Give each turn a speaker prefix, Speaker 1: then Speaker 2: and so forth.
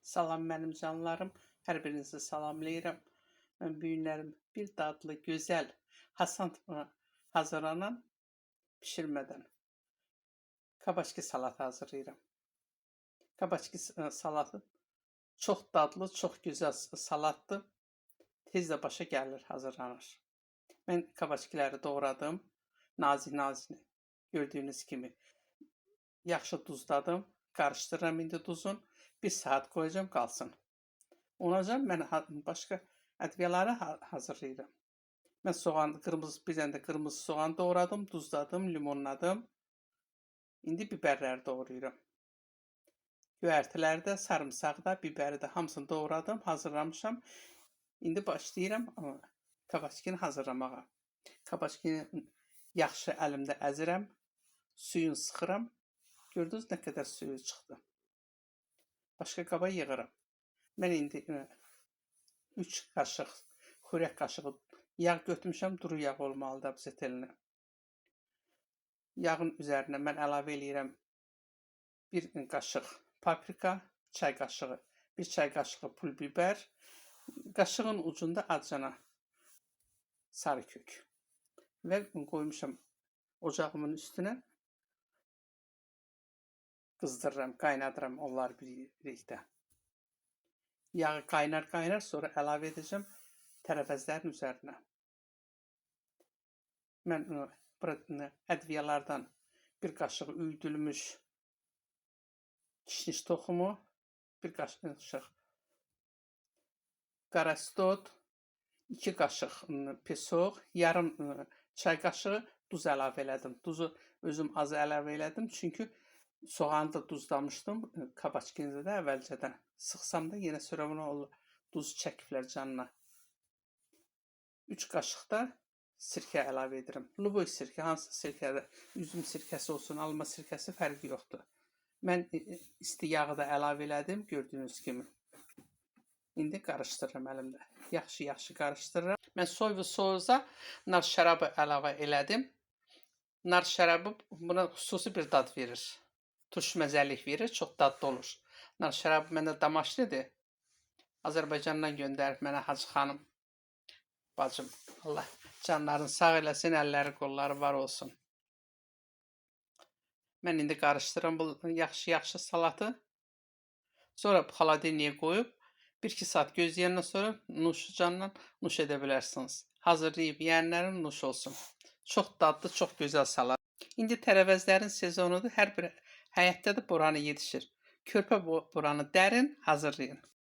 Speaker 1: Salam mənim canlarım. Hər birinizi salamlayıram. Mən bu günlərim bir dadlı, gözəl, asan hazırlanan pişirmədən kabaçki salatı hazırlayıram. Kabaçki salatı çox dadlı, çox gözəl salatdır. Tez də başa gəlir, hazırlanır. Mən kabaçkiləri doğradım. Nazik-nazik gördüyünüz kimi. Yaxşı duzladım. Qarışdırıram indi duzun. Bir saat qoyacağam qalsın. Onacan mən başqa ədviyaları hazırlayıram. Mən soğan, qırmızı, bir dənə də qırmızı soğan doğradım, duzladım, limonladım. İndi biberləri doğrayıram. Göyərtiləri də, sarımsağı da, biberi də hamısını doğradım, hazırlamışam. İndi başlayıram kabaçkini hazırlamağa. Kabaçkini yaxşı əlimdə əzirəm, suyunu sıxıram. Gördünüz nə qədər suyu çıxdı. Başqa qaba yığıram. Mən indi 3 qaşıq, xörək qaşığı yağ götürmüşəm, duru yağ olmalıdır abzetelini. Yağın üzərinə mən əlavə eləyirəm 1 qaşıq paprika, çay qaşığı, 1 çay qaşığı pul biber, qaşığın ucunda azcana sarı kök. Və qoymuşam ocağımın üstünə. Qızdırıram, qaynadıram onları birlikdə. Yağı qaynar qaynar sonra əlavə edəcəm tərəvəzlərin üzərinə. Mən bura ədviyalardan bir qaşıq üyüdülmüş kişniş toxumu, bir qaşıq qarastot, 2 qaşıq pesoq, yarım çay qaşığı duz əlavə elədim. Duzu özüm az əlavə elədim, çünki soğanı da duzlamışdım, kabaçkini də əvvəlcədən. Sıxsam da yenə sonra bunu duz çəkiblər canına. 3 qaşıq da sirkə əlavə edirəm. Luboy sirkə, hansı sirkədə, üzüm sirkəsi olsun, alma sirkəsi fərqi yoxdur. Mən isti yağı da əlavə elədim, gördüyünüz kimi. İndi qarışdırıram əlimdə. Yaxşı-yaxşı qarışdırıram. Mən soyvu sousa nar şərabı əlavə elədim. Nar şərabı buna xüsusi bir dad verir. Turş məzəlik verir, çox dadlı olur. Nar şərabı məndə damaşlıdır. Azərbaycandan göndərib mənə Hacı xanım, bacım. Allah canlarını sağ eləsin, əlləri, qolları var olsun. Mən indi qarışdırıram bu yaxşı-yaxşı salatı. Sonra xolodilniyə qoyub 1-2 saat gözləyəndən sonra nuşucanla nuş edə bilərsiniz. Hazırlayıb yeyənlərin nuş olsun. Çox dadlı, çox gözəl salat. İndi tərəvəzlərin sezonudur. Hər bir həyətdə də boranı yetişir. Körpə boranı dərin, hazırlayın.